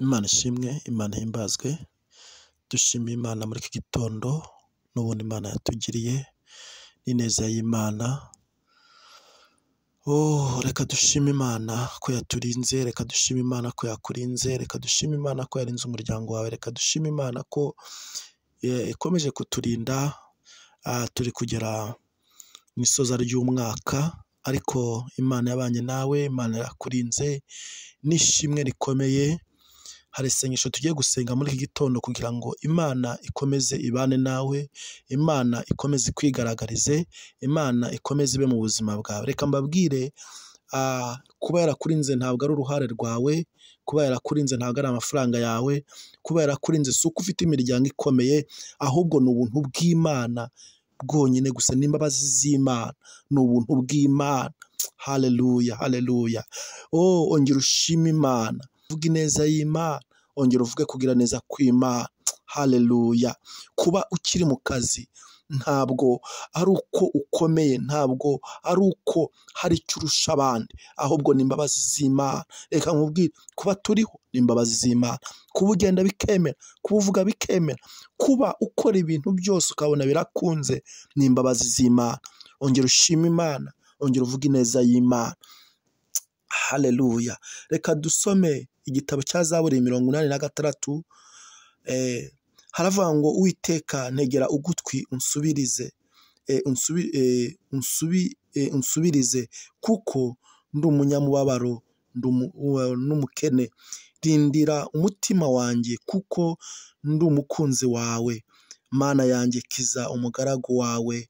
Imana ishimwe, Imana ihimbazwe, dushimiye Imana muri iki gitondo n'ubundi Imana yatugiriye n'ineza y'Imana. Oh, reka dushime Imana ko yaturinze, reka dushime Imana ko yakurinze, reka dushime Imana ko yarinze umuryango wawe, reka dushime Imana ko ikomeje kuturinda. Turi kugera mu isoza ry'umwaka, ariko Imana yabanye nawe, Imana yakurinze, n'ishimwe rikomeye. Hari isengesho tugiye gusenga muri iki gitondo kugira ngo Imana ikomeze ibane nawe, Imana ikomeze ikwigaragarize, Imana ikomeze ibe mu buzima bwawe. Reka mbabwire, kuba yarakurinze ntabwo ari uruhare rwawe, kuba yarakurinze ntabwo ari amafaranga yawe, kuba yarakurinze si uko ufite imiryango ikomeye, ahubwo ni ubuntu bw'Imana bwonyine gusa, n'imbabazi z'Imana, ni ubuntu bw'Imana. Haleluya, haleluya. Oh, ongera ushime Imana, uvuge ineza y'Imana, ongera uvuge kugira neza kw'Imana. Haleluya. Kuba ukiri mu kazi ntabwo ari uko ukomeye, ntabwo ari uko hari icyo urusha abandi, ahubwo ni imbabazi z'Imana. Reka nkubwire, kuba turiho ni imbabazi z'Imana, kuba ugenda bikemera, kuba uvuga bikemera, kuba ukora ibintu byose ukabona birakunze ni imbabazi z'Imana. Ongera ushime Imana, ongera uvuge ineza y'Imana. Haleluya. Reka dusome igitabo cya Zaburi 86. Haravuga ngo Uwiteka ntegera ugutwi unsubirize, unsubirize kuko ndi umunyamubabaro n'umukene. Rindira umutima wanjye kuko ndi umukunzi wawe. Mana yanjye kiza umugaragu wawe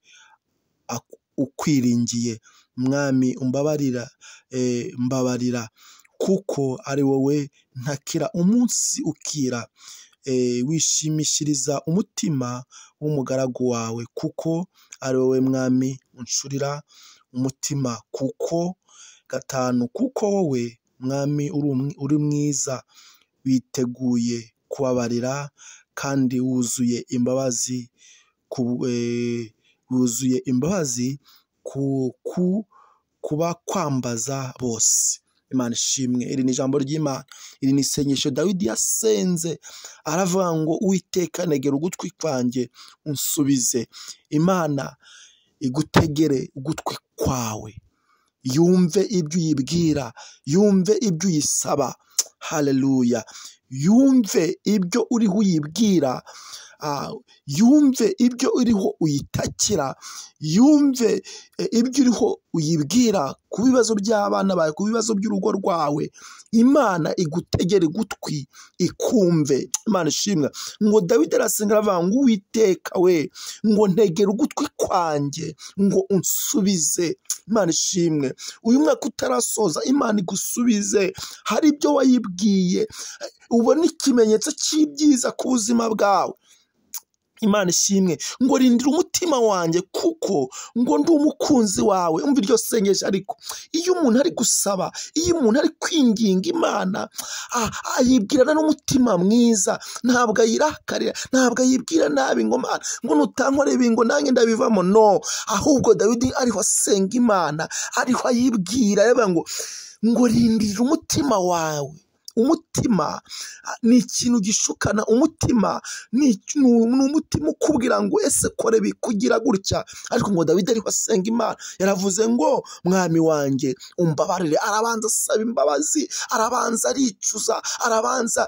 ukwiringiye. Mwami umbabarira, mbabarira kuko ari wowe ntakira umunsi ukira. Wishimishiriza umutima w'umugaragu wawe kuko ari wowe Mwami uncurira umutima. Kuko 5, kuko wowe Mwami uri mwiza, witeguye kubabarira kandi wuzuye imbabazi, wuzuye imbabazi kuba kwambaza bose. Imana ishimwe. Iri ni ijambo ry'Imana, iri ni isengesho Dawidi yasenze, aravuga ngo Uwiteka negera ugutwi kwanjye unsubize. Imana igutegere ugutwi kwawe, yumve ibyo uyibwira, yumve ibyo uyisaba. Haleluya. Yumve ibyo uriho uyibwira, yumve ibyo uriho uyitakira, yumve ibyo uriho uyibwira ku bibazo by'abana bawe, ku bibazo by'urugo rwawe. Imana igutegere ugutwi ikumve. Imana ishimwe. Ngo Dawidi arasenga aravuga ngo Uwiteka we, ngo ntegere ugutwi kwanjye ngo unsubize. Imana ishimwe. Uyu mwaka utarasoza, Imana igusubize. Hari ibyo wayibwiye, ubone ikimenyetso cy'ibyiza ku buzima bwawe. Imana ishimwe. Ngo rindira umutima wanjye kuko ngo ndi umukunzi wawe. Umva iryo sengesho. Ariko iyo umuntu ari gusaba, iyo umuntu ari kwinginga Imana, ayibwirana n'umutima mwiza, ntabwo ayirakarira, ntabwo ayibwira nabi ngo Mana ngo nutankora ibi ngo nanjye ndabivamo. No, ahubwo Dawidi ariho asenga Imana, ariho ayibwira, aravuga ngo rindira umutima wawe. Umutima ni ikintu gishukana, umutima ni umutima ukubwira ngo ese kore bikugira gutya. Ariko ngo Dawidi ariho asenga Imana, yaravuze ngo Mwami wanjye umbabarire. Arabanza asaba imbabazi, arabanza aricuza, arabanza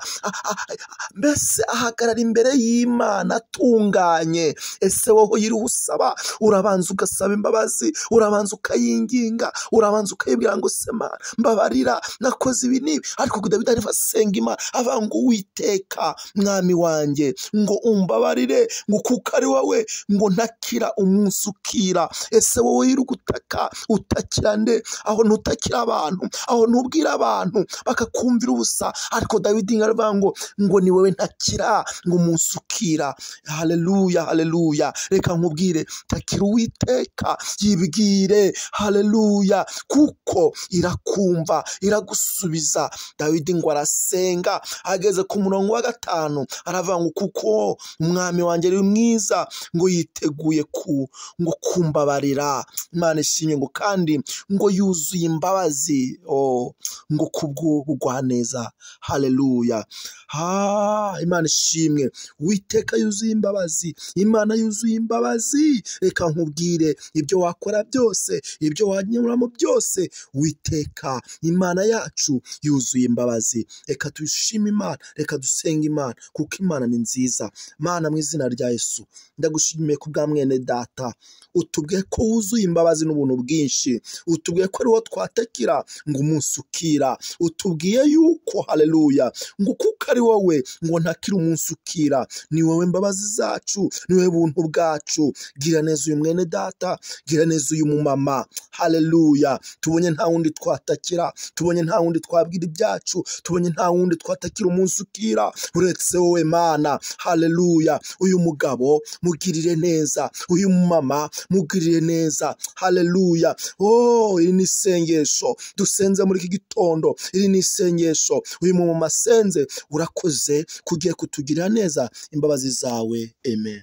mbese ahagarara imbere y'Imana atunganye. Ese wowe yiriho usaba, urabanza ugasaba imbabazi, urabanza ukayinginga, urabanza ukayibwira ngo se Mana mbabarira, nakoze ibi n'ibi. Ariko Dawidi ariho asenga Imana avuga ngo Uwiteka Mwami wanjye ngo umbabarire, ngo kuko ari wowe ngo ntakira umunsi ukira. Ese wowe yiri gutaka, utakira nde? Aho ntutakira abantu, aho ntubwira abantu bakakumvira ubusa. Ariko Dawidi aravuga ngo ni wowe ntakira ngo umunsi ukira. Haleluya, haleluya. Reka nkubwire, takira Uwiteka, yibwire. Haleluya, kuko irakumva, iragusubiza. Dawidi ngo Ngo arasenga ageze ku murongo wa 5 aravuga ngo kuko umwami wanjye ari mwiza, ngo yiteguye ngo kumbabarira. Imana ishimwe. Ngo kandi ngo yuzuye imbabazi, ngo kubw'ubugwaneza. Haleluya. Imana ishimwe. Uwiteka yuzuye imbabazi, Imana yuzuye imbabazi. Reka nkubwire, ibyo wakora byose, ibyo wanyuramo byose, Uwiteka Imana yacu yuzuye imbabazi. Reka dushime Imana, reka dusenge Imana, kuko Imana ni nziza. Mana, mu izina rya Yesu, ndagushimiye ku bwa mwene data. Utubwiye ko wuzuye imbabazi n'ubuntu bwinshi, utubwiye ko ari wo twatekera ngo umunsi ukira, utubwiye yuko haleluya, ngo kuko ari wowe ngo ntakira umunsi ukira. Ni wowe imbabazi zacu, ni wowe buntu bwacu. Gira neza uyu mwene data, gira neza uyu mumama. Haleluya. Tubonye nta wundi twatakira, tubonye nta wundi twabwira ibyacu, tubonye nta wundi twatakira umunsi ukira uretse wowe Mana. Haleluya. Uyu mugabo mugirire neza, uyu mumama mugirire neza. Haleluya. Iri ni isengesho dusenze muri iki gitondo, iri ni isengesho uyu mumama asenze. Urakoze kugiye kutugirira neza, imbabazi zawe. Amen.